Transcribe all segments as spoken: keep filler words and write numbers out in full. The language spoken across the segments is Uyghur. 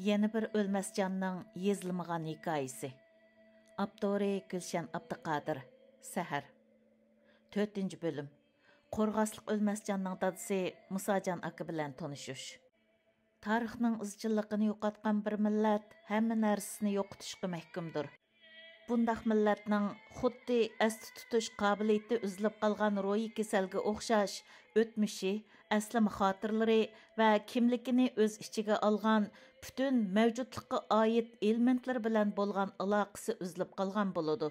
يەنە بىر ئۆلمەسجاننىڭ يېزىلمىغان ھېكايىسى. ئاپتورى: گۈلشەن ئابدۇقادىر. سەھەر. تۆتىنچى بۆلۈم. قورغاسلىق ئۆلمەسجاننىڭ دادىسى مۇساجان ئاكا بىلەن تونۇشۇش. تارىخنىڭ ئىزچىللىقىنى يوقاتقان بىر مىللەت ھەممە نەرسىسىنى يوقىتىشقا مەھكۇمدۇر. بۇنداق مىللەتنىڭ خۇددى ئەستە تۇتۇش قابىلىيىتى ئۈزۈلۈپ قالغان روھىي كېسەلگە ئوخشاش، ئۆتمۈشى، ئەسلىمە خاتىرىلىرى ۋە كىملىكىنى ئۆز ئىچىگە ئالغان پۈتۈن مەۋجۇتلۇققا ئائىت ئېلېمېنتلىرى بىلەن بولغان ئالاقىسى ئۈزۈلۈپ قالغان بولىدۇ.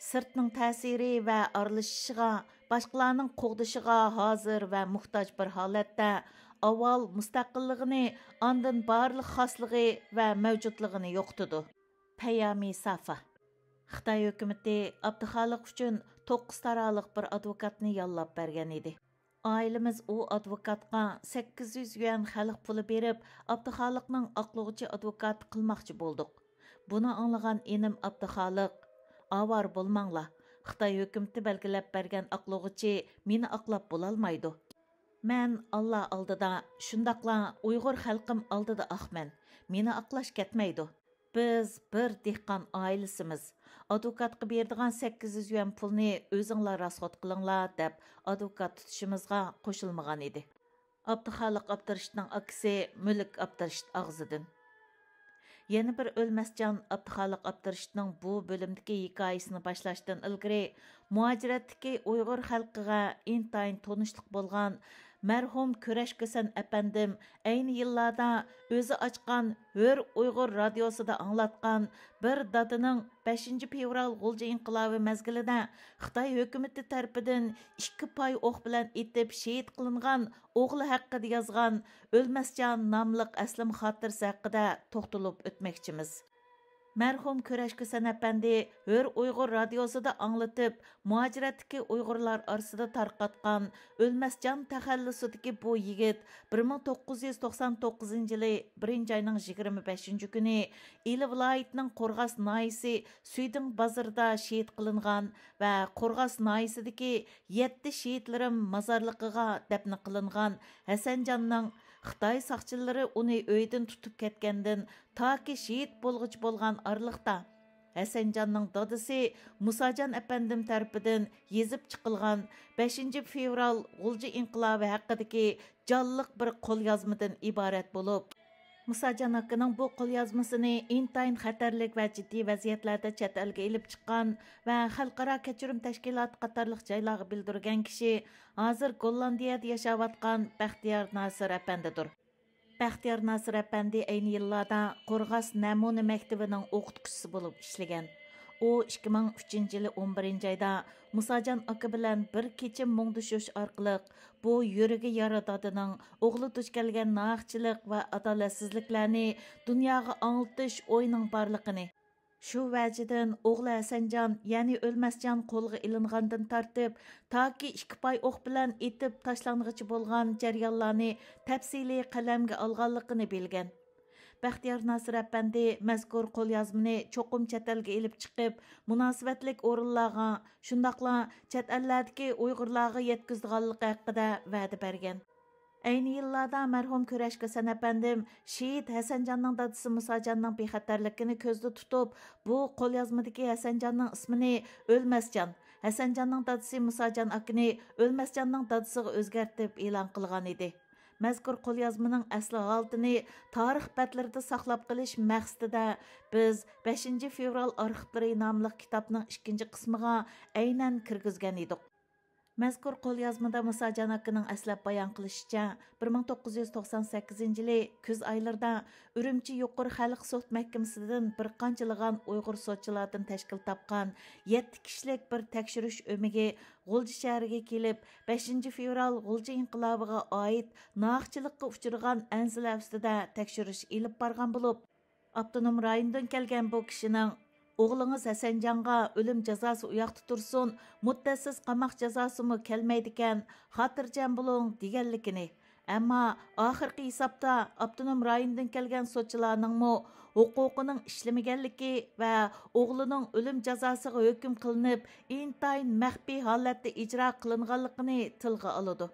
سىرتنىڭ تەسىرى ۋە ئارىلىشىشىغا، باشقىلارنىڭ قوغدىشىغا ھازىر ۋە موھتاج بىر ھالەتتە، ئاۋۋال مۇستەقىللىقىنى، ئاندىن بارلىق خاسلىقى ۋە مەۋجۇتلۇقىنى يوقىتىدۇ. پەيامى سافا. خىتاي ھۆكۈمىتى ئابدۇخالىق ئۈچۈن توققۇز تارالىق بىر ئادۋوكاتنى ياللاپ بەرگەن ئىدى. ئائىلىمىز ئۇ ئادۋوكاتقا سەككىز يۈز يۈەن خەلق پۇلى بېرىپ، ئابدۇخالىقنىڭ ئاقلىغۇچى ئادۋوكاتى قىلماقچى بولدۇق. بۇنى ئاڭلىغان ئىنىم ئابدۇخالىق: «ئاۋارە بولماڭلار، خىتاي ھۆكۈمىتى بەلگىلەپ بەرگەن ئاقلىغۇچى مېنى ئاقلاپ بولالمايدۇ. مەن ئاللا ئالدىدا، شۇنداقلا ئۇيغۇر خەلقىم ئالدىدا ئاقمەن. مېنى ئاقلاش كەتمەيدۇ. بىز بىر دېھقان ئائىلىسىمىز. ئادۋوكاتقا بېرىدىغان سەككىز يۈز يۈەن پۇلنى ئۆزۈڭلار راسخوت قىلىڭلار» دەپ، ئادۋوكات تۇتۇشىمىزغا قوشۇلمىغان ئىدى. ئابدۇخالىق ئابدۇرېشىتنىڭ ئاكىسى مۈلۈك ئابدۇرېشىت ئاغزىدىن. يەنە بىر ئۆلمەسجان ئابدۇخالىق ئابدۇرېشىتنىڭ بۇ بۆلۈمدىكى ھېكايىسىنى باشلاشتىن ئىلگىرى، مۇھاجىرەتتىكى ئۇيغۇر خەلقىگە ئىنتايىن تونۇشلۇق بولغان مەرھۇم كۈرەش كۈسەن ئەپەندىم ئەينى يىللاردا ئۆزى ئاچقان ھۆر ئۇيغۇر رادىيوسىدا ئاڭلاتقان بىر دادىنىڭ بەشىنچى فېۋرال غۇلجا ئىنقىلابى مەزگىلىدە خىتاي ھۆكۈمىتى تەرىپىدىن ئىككى پاي ئوق بىلەن ئېتىپ شېھىت قىلىنغان ئوغلى ھەققىدە يازغان ئۆلمەسجان ناملىق ئەسلىمە خاتىرىسى ھەققىدە توختىلىپ ئۆتمەكچىمىز. مەرھۇم كۈرەش كۈسەن ئەپەندى ھۆر ئۇيغۇر رادىيوسىدا ئاڭلىتىپ، مۇھاجىرەتتىكى ئۇيغۇرلار ئارىسىدا تارقاتقان ئۆلمەسجان تەخەللۇسىدىكى بۇ يىگىت بىر مىڭ توققۇز يۈز توقسان توققۇزىنچى يىلى بىرىنچى ئاينىڭ يىگىرمە بەشىنچى كۈنى ئىلى ۋىلايىتىنىڭ قورغاس ناھىيىسى سۈيدۈڭ بازىرىدا شېھىت قىلىنغان ۋە قورغاس ناھىيىسىدىكى يەتتە شېھىتلىرىم مازارلىقىغا دەپنە قىلىنغان ھەسەنجاننىڭ خىتاي ساقچىلىرى ئۇنى ئۆيىدىن تۇتۇپ كەتكەندىن تاكى شېھىت بولغۇچە بولغان ئارىلىقتا، ھەسەنجاننىڭ دادىسى مۇساجان ئەپەندىم تەرىپىدىن يېزىپ چىقىلغان بەشىنچى فېۋرال غۇلجا ئىنقىلابى ھەققىدىكى جانلىق بىر قوليازمىدىن ئىبارەت بولۇپ، مۇساجان ئاكىنىڭ بۇ قوليازمىسىنى ئىنتايىن خەتەرلىك ۋە جىددىي ۋەزىيەتلەردە چەت ئەلگە ئېلىپ چىققان ۋە خەلقئارا كەچۈرۈم تەشكىلاتى قاتارلىق جايلارغا بىلدۈرگەن كىشى ھازىر گوللاندىيەدە ياشاۋاتقان بەختىيار ناسىر ئەپەندىدۇر. بەختىيار ناسىر ئەپەندى ئەينى يىللاردا قورغاس نەمۇنە مەكتىۋىنىڭ ئوقۇتقۇچىسى بولۇپ ئىشلىگەن. ئۇ ئىككى مىڭ ئۈچىنچى يىلى ئون بىرىنچى ئايدا مۇساجان ئاكا بىلەن بىر كېچە مۇڭدىشىش ئارقىلىق، بۇ يۈرىكى يارا دادىنىڭ ئوغلى دۇچ كەلگەن ناھەقچىلىك ۋە ئادالەتسىزلىكلەرنى دۇنياغا ئاڭلىتىش ئويىنىڭ بارلىقىنى، شۇ ۋەجىدىن ئوغلى ھەسەنجان، يەنى ئۆلمەسجان قولغا ئېلىنغاندىن تارتىپ، تاكى ئىككى پاي ئوق بىلەن ئېتىپ تاشلانغىچە بولغان جەريانلارنى تەپسىلىي قەلەمگە ئالغانلىقىنى بىلگەن. بەختىيار ناسىر ئەپەندى مەزكۇر قوليازمىنى چوقۇم چەت ئەلگە ئېلىپ چىقىپ، مۇناسىۋەتلىك ئورۇنلارغا، شۇنداقلا چەت ئەللەردىكى ئۇيغۇرلارغا يەتكۈزىدىغانلىقى ھەققىدە ۋەدە بەرگەن. ئەينى يىللاردا مەرھۇم كۈرەش كۈسەن ئەپەندىم شېھىت ھەسەنجاننىڭ دادىسى مۇساجاننىڭ بىخەتەرلىكىنى كۆزدە تۇتۇپ، بۇ قوليازمىدىكى ھەسەنجاننىڭ ئىسمىنى ئۆلمەسجان، ھەسەنجاننىڭ دادىسى مۇساجان ئاكىنى ئۆلمەسجاننىڭ دادىسىغا ئۆزگەرتىپ ئېلان قىلغان ئىدى. مەزكۇر قوليازمىنىڭ ئەسلى ھالىتىنى تارىخ بەتلىرىدە ساقلاپ قېلىش مەقسىتىدە، بىز بەشىنچى فېۋرال ئارخىپلىرى ناملىق كىتابنىڭ ئىككىنچى قىسمىغا ئەينەن كىرگۈزگەن ئىدۇق. مەزكۇر قوليازمىدا مۇساجان ئاكىنىڭ ئەسلەپ بايان قىلىشىچە، بىر مىڭ توققۇز يۈز توقسان سەككىزىنچى يىلى كۈز ئايلىرىدا ئۈرۈمچى يۇقىرى خەلق سوت مەھكىمىسىدىن بىر قانچىلىغان ئۇيغۇر سوتچىلاردىن تەشكىل تاپقان يەتتە كىشىلىك بىر تەكشۈرۈش ئۆمىكى غۇلجا شەھىرىگە كېلىپ، بەشىنچى فېۋرال غۇلجا ئىنقىلابىغا ئائىت ناھەقچىلىككە ئۇچرىغان ئەنزىلەر ئۈستىدە تەكشۈرۈش ئېلىپ بارغان بولۇپ، ئاپتونوم رايوندىن كەلگەن بۇ كىشىنىڭ، «ئوغلىڭىز ھەسەنجانغا ئۆلۈم جازاسى ئۇياقتا تۇرسۇن، مۇددەتسىز قاماق جازاسىمۇ كەلمەيدىكەن، خاتىرجەم بولۇڭ» دېگەنلىكىنى، ئەمما ئاخىرقى ھېسابتا ئاپتونوم رايوندىن كەلگەن سوتچىلارنىڭمۇ ھوقۇقىنىڭ ئىشلىمىگەنلىكى ۋە ئوغلىنىڭ ئۆلۈم جازاسىغا ھۆكۈم قىلىنىپ، ئىنتايىن مەخپىي ھالەتتە ئىجرا قىلىنغانلىقىنى تىلغا ئالىدۇ.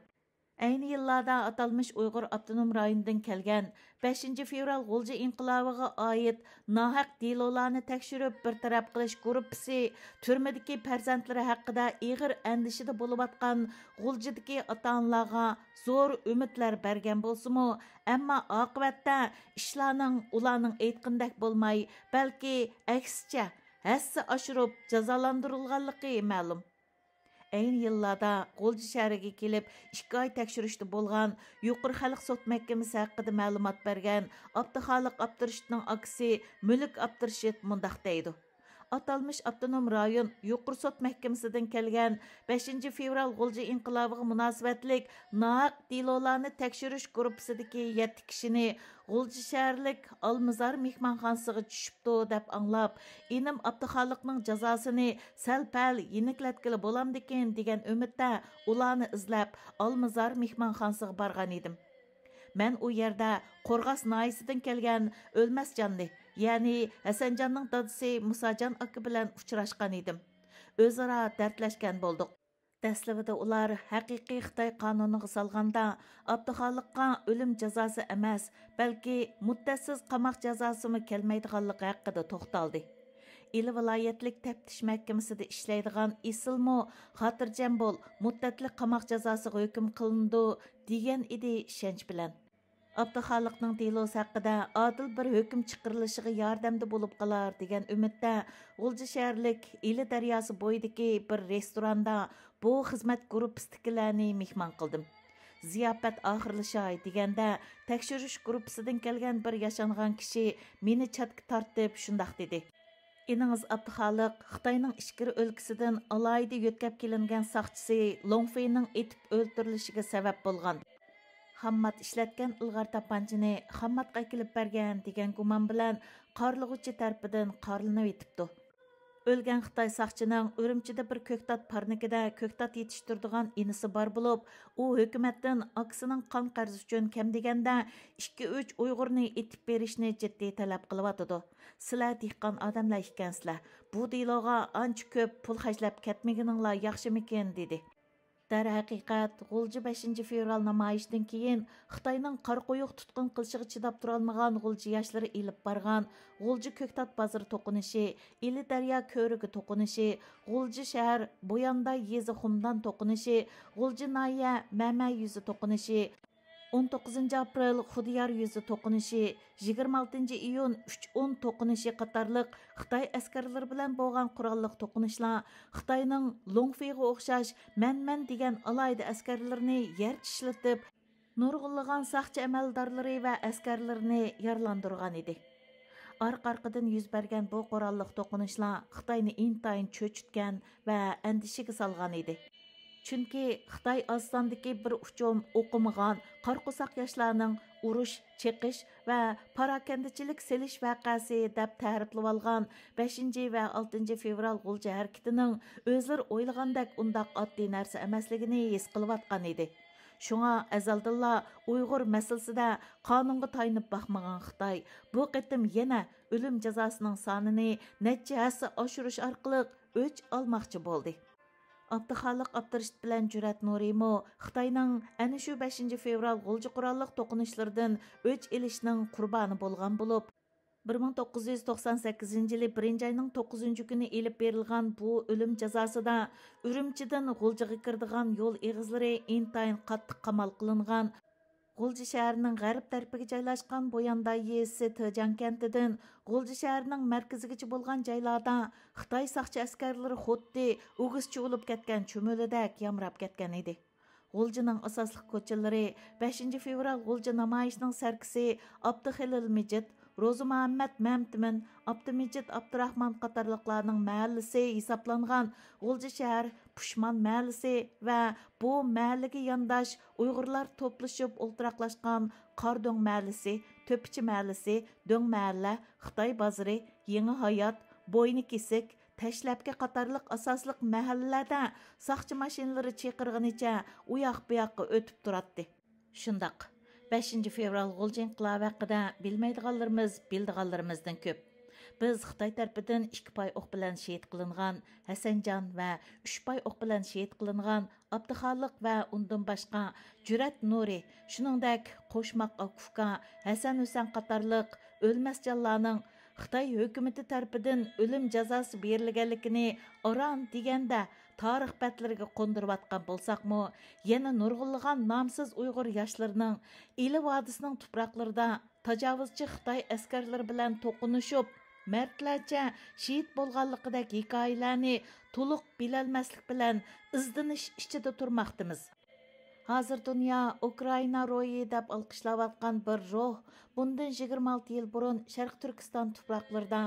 ئەينى يىللاردا ئاتالمىش ئۇيغۇر ئاپتونوم رايونىدىن كەلگەن بەشىنچى فېۋرال غۇلجا ئىنقىلابىغا ئائىت ناھەق دېلولارنى تەكشۈرۈپ بىر تەرەپ قىلىش گۇرۇپپىسى تۈرمىدىكى پەرزەنتلىرى ھەققىدە ئېغىر ئەندىشىدە بولۇۋاتقان غۇلجىدىكى ئاتا-ئانىلارغا زور ئۈمىدلەر بەرگەن بولسىمۇ، ئەمما ئاقىۋەتتە ئىشلارنىڭ ئۇلارنىڭ ئېيتقىنىدەك بولماي، بەلكى ئەكسىچە، ھەسسە ئاشۇرۇپ جازالاندۇرۇلغانلىقى مەلۇم. ئەينى يىللاردا غۇلجا شەھىرىگە كېلىپ، ئىككى ئاي تەكشۈرۈشتە بولغان يۇقىرى خەلق سوت مەھكىمىسى ھەققىدە مەلۇمات بەرگەن ئابدۇخالىق ئابدۇرېشىتنىڭ ئاكىسى مۈلۈك ئابدۇرېشىت مۇنداق دەيدۇ: ئاتالمىش ئاپتونوم رايون يۇقىرى سوت مەھكىمىسىدىن كەلگەن بەشىنچى فېۋرال غۇلجا ئىنقىلابىغا مۇناسىۋەتلىك ناھەق دېلولارنى تەكشۈرۈش گۇرۇپپىسىدىكى يەتتە كىشىنى غۇلجا شەھەرلىك ئالمىزار مېھمانخانىسىغا چۈشۈپتۇ دەپ ئاڭلاپ، ئىنىم ئابدۇخالىقنىڭ جازاسىنى سەل-پەل يېنىكلەتكىلى بولامدىكىن دېگەن ئۈمىدتە ئۇلارنى ئىزلەپ، ئالمىزار مېھمانخانىسىغا بارغان ئىدىم. مەن ئۇ يەردە قورغاس ناھىيەسىدىن كەلگەن ئۆلمەسجاننى، يەنى ھەسەنجاننىڭ دادىسى مۇساجان ئاكا بىلەن ئۇچراشقان ئىدىم. ئۆزئارا دەردلەشكەن بولدۇق. دەسلىۋىدە ئۇلار ھەقىقىي خىتاي قانۇنىغا سالغاندا، ئابدۇخالىققا ئۆلۈم جازاسى ئەمەس، بەلكى مۇددەتسىز قاماق جازاسىمۇ كەلمەيدىغانلىقى ھەققىدە توختالدى. ئىلى ۋىلايەتلىك تەپتىش مەھكىمىسىدە ئىشلەيدىغان ئېسىلمۇ خاتىرجەم بول، مۇددەتلىك قاماق جازاسىغا ھۆكۈم قىلىنىدۇ، دېگەن ئىدى ئىشەنچ بىلەن. ئابدۇخالىقنىڭ دېلوسى ھەققىدە ئادىل بىر ھۆكۈم چىقىرىلىشىغا ياردەمدە بولۇپ قالار دېگەن ئۈمىدتە، غۇلجا شەھەرلىك ئىلى دەرياسى بويىدىكى بىر رېستوراندا بۇ خىزمەت گۇرۇپپىسىدىكىلەرنى مېھمان قىلدىم. زىياپەت ئاخىرلىشاي دېگەندە، تەكشۈرۈش گۇرۇپپىسىدىن كەلگەن بىر ياشانغان كىشى مېنى چەتكە تارتىپ شۇنداق دېدى: ئىنىڭىز ئابدۇخالىق خىتاينىڭ ئىچكىرى ئۆلكىسىدىن ئالاھىدە يۆتكەپ كېلىنگەن ساقچىسى لوڭفېينىڭ ئېتىپ ئۆلتۈرۈلۈشىگە سەۋەب بولغان. خاممات ئىشلەتكەن ئىلغار تاپانچىنى خامماتقا ئەكېلىپ بەرگەن دېگەن گۇمان بىلەن قارلىغۇچى تەرىپىدىن قارلىنىۋېتىپتۇ. ئۆلگەن خىتاي ساقچىنىڭ ئۈرۈمچىدە بىر كۆكتات پارنىكىدا كۆكتات يېتىشتۈرىدىغان ئىنىسى بار بولۇپ، ئۇ ھۆكۈمەتتىن ئاكىسىنىڭ قان قەرزى ئۈچۈن كەم دېگەندە ئىككى-ئۈچ ئۇيغۇرنى ئېتىپ بېرىشنى جىددىي تەلەپ قىلىۋاتىدۇ. سىلەر دېھقان ئادەملەر ئىكەنسىلەر، بۇ دېلوغا ئانچە كۆپ پۇل خەجلەپ كەتمىگىنىڭلار ياخشىمىكىن؟ دېدى. دەرھەقىقەت، غۇلجا بەشىنچى فېۋرال نامايىشىدىن كېيىن خىتاينىڭ قارا قويۇق تۇتقۇن قىلىشىغا چىداپ تۇرالمىغان غۇلجا ياشلىرى ئېلىپ بارغان غۇلجا كۆكتات بازىرى توقۇنۇشى، ئىلى دەريا كۆۋرۈكى توقۇنۇشى، غۇلجا شەھەر بويانداي يېزا خۇمدان توقۇنۇشى، غۇلجا ناھىيە مەمە يۈزى توقۇنۇشى، ئون توققۇزىنچى ئاپرېل خۇدىيار يۈزى توقۇنۇشى، يىگىرمە ئالتىنچى ئىيۇن ئۈچ ئون توقۇنۇشى قاتارلىق خىتاي ئەسكەرلىرى بىلەن بولغان قوراللىق توقۇنۇشلار خىتاينىڭ لوڭفېيغا ئوخشاش مەن-مەن دېگەن ئالاھىدە ئەسكەرلىرىنى يەر چىشلىتىپ، نۇرغۇنلىغان ساقچى ئەمەلدارلىرى ۋە ئەسكەرلىرىنى يارىلاندۇرغان ئىدى. ئارقا-ئارقىدىن يۈز بەرگەن بۇ قوراللىق توقۇنۇشلار خىتاينى ئىنتايىن چۆچۈتكەن ۋە ئەندىشىگە سالغان ئىدى. چۈنكى خىتاي ئاز ساندىكى بىر ئۇچۇم ئوقۇمىغان قارا قورساق ياشلارنىڭ ئۇرۇش، چېقىش ۋە پاراكەندىچىلىك سېلىش ۋەقەسى دەپ تەرىپلىۋالغان بەشىنچى ۋە ئالتىنچى فېۋرال غۇلجا ھەرىكىتىنىڭ ئۆزلىرى ئويلىغاندەك ئۇنداق ئاددىي نەرسە ئەمەسلىكىنى ھېس قىلىۋاتقان ئىدى. شۇڭا ئەزەلدىنلا ئۇيغۇر مەسىلىسىدە قانۇنغا تايىنىپ باقمىغان خىتاي بۇ قېتىم يەنە ئۆلۈم جازاسىنىڭ سانىنى نەچچە ھەسسە ئاشۇرۇش ئارقىلىق ئۆچ ئالماقچى بولدى. ئابدۇخالىق ئابدۇرېشىت بىلەن جۈرئەت نۇرىمۇ خىتاينىڭ ئەنە شۇ بەشىنچى فېۋرال غۇلجا قوراللىق توقۇنۇشلىرىدىن ئۆچ ئېلىشنىڭ قۇربانى بولغان بولۇپ، بىر مىڭ توققۇز يۈز توقسان سەككىزىنچى يىلى بىرىنچى ئاينىڭ توققۇزىنچى كۈنى ئېلىپ بېرىلغان بۇ ئۆلۈم جازاسىدا ئۈرۈمچىدىن غۇلجىغا كىرىدىغان يول ئېغىزلىرى ئىنتايىن قاتتىق قامال قىلىنغان، غۇلجا شەھىرىنىڭ غەرب تەرىپىگە جايلاشقان بويانداي يېزىسى تېجاڭ كەنتىدىن غۇلجا شەھىرىنىڭ مەركىزىگىچە بولغان جايلاردا خىتاي ساقچى ئەسكەرلىرى خۇددى ئۆگزە چۇۋۇلۇپ كەتكەن چۈمۈلىدەك يامراپ كەتكەن ئىدى. غۇلجىنىڭ ئاساسلىق كوچىلىرى بەشىنچى فېۋرال غۇلجا نامايىشىنىڭ سەركىسى ئابدۇخېلىل مىجىت، روزىمۇھەممەت مەمتىمىن، ئابدۇمىجىت ئابدۇراخمان قاتارلىقلارنىڭ مەھەللىسى ھېسابلانغان غۇلجا شەھەر پۇشمان مەھەللىسى ۋە بۇ مەھەللىگە يانداش ئۇيغۇرلار توپلىشىپ ئولتۇراقلاشقان قارادۆڭ مەھەللىسى، تۆپىچى مەھەللىسى، دۆڭ مەھەللە، خىتاي بازىرى، يېڭى ھايات، بوينى كېسىك، تەشلەپكە قاتارلىق ئاساسلىق مەھەللىلەردە ساقچى ماشىنىلىرى چىرقىرىغىنىچە ئۇياق-بۇياققا ئۆتۈپ تۇراتتى. شۇنداق، بەشىنچى فېۋرال غۇلجا ئىنقىلابى ھەققىدە بىلمەيدىغانلىرىمىز، بىلىدىغانلىرىمىزدىن كۆپ. بىز خىتاي تەرىپىدىن ئىككى پاي ئوق بىلەن شېھىت قىلىنغان ھەسەنجان ۋە ئۈچ پاي ئوق بىلەن شېھىت قىلىنغان ئابدۇخالىق ۋە ئۇندىن باشقا جۈرئەت نۇرى، شۇنىڭدەك قوشماق ئاكا-ئۇكا، ھەسەن-ھۈسەن قاتارلىق ئۆلمەس جانلارنىڭ خىتاي ھۆكۈمىتى تەرىپىدىن ئۆلۈم جازاسى بېرىلگەنلىكىنى ئاران دېگەندە تارىخ بەتلىرىگە قوندۇرۇۋاتقان بولساقمۇ، يەنە نۇرغۇنلىغان نامسىز ئۇيغۇر ياشلىرىنىڭ ئىلى ۋادىسىنىڭ تۇپراقلىرىدا تاجاۋۇزچى خىتاي ئەسكەرلىرى بىلەن توقۇنۇشۇپ، مەردلەرچە شېھىت بولغانلىقىدەك ھېكايىلەرنى تولۇق بىلەلمەسلىك بىلەن ئىزدىنىش ئىچىدە تۇرماقتىمىز. ھازىر دۇنيا ئۇكرائىنا روھى دەپ ئالقىشلاۋاتقان بىر روھ بۇندىن يىگىرمە ئالتە يىل بۇرۇن شەرقىي تۈركىستان تۇپراقلىرىدا،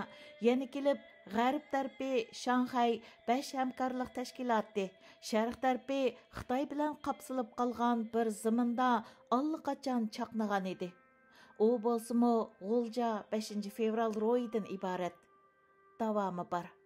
يەنە كېلىپ غەرب تەرىپى شاڭخەي بەش ھەمكارلىق تەشكىلاتى، شەرق تەرىپى خىتاي بىلەن قاپسىلىپ قالغان بىر زېمىندا ئاللىقاچان چاقنىغان ئىدى. ئۇ بولسىمۇ غۇلجا بەشىنچى فېۋرال روھىدىن ئىبارەت. داۋامى بار.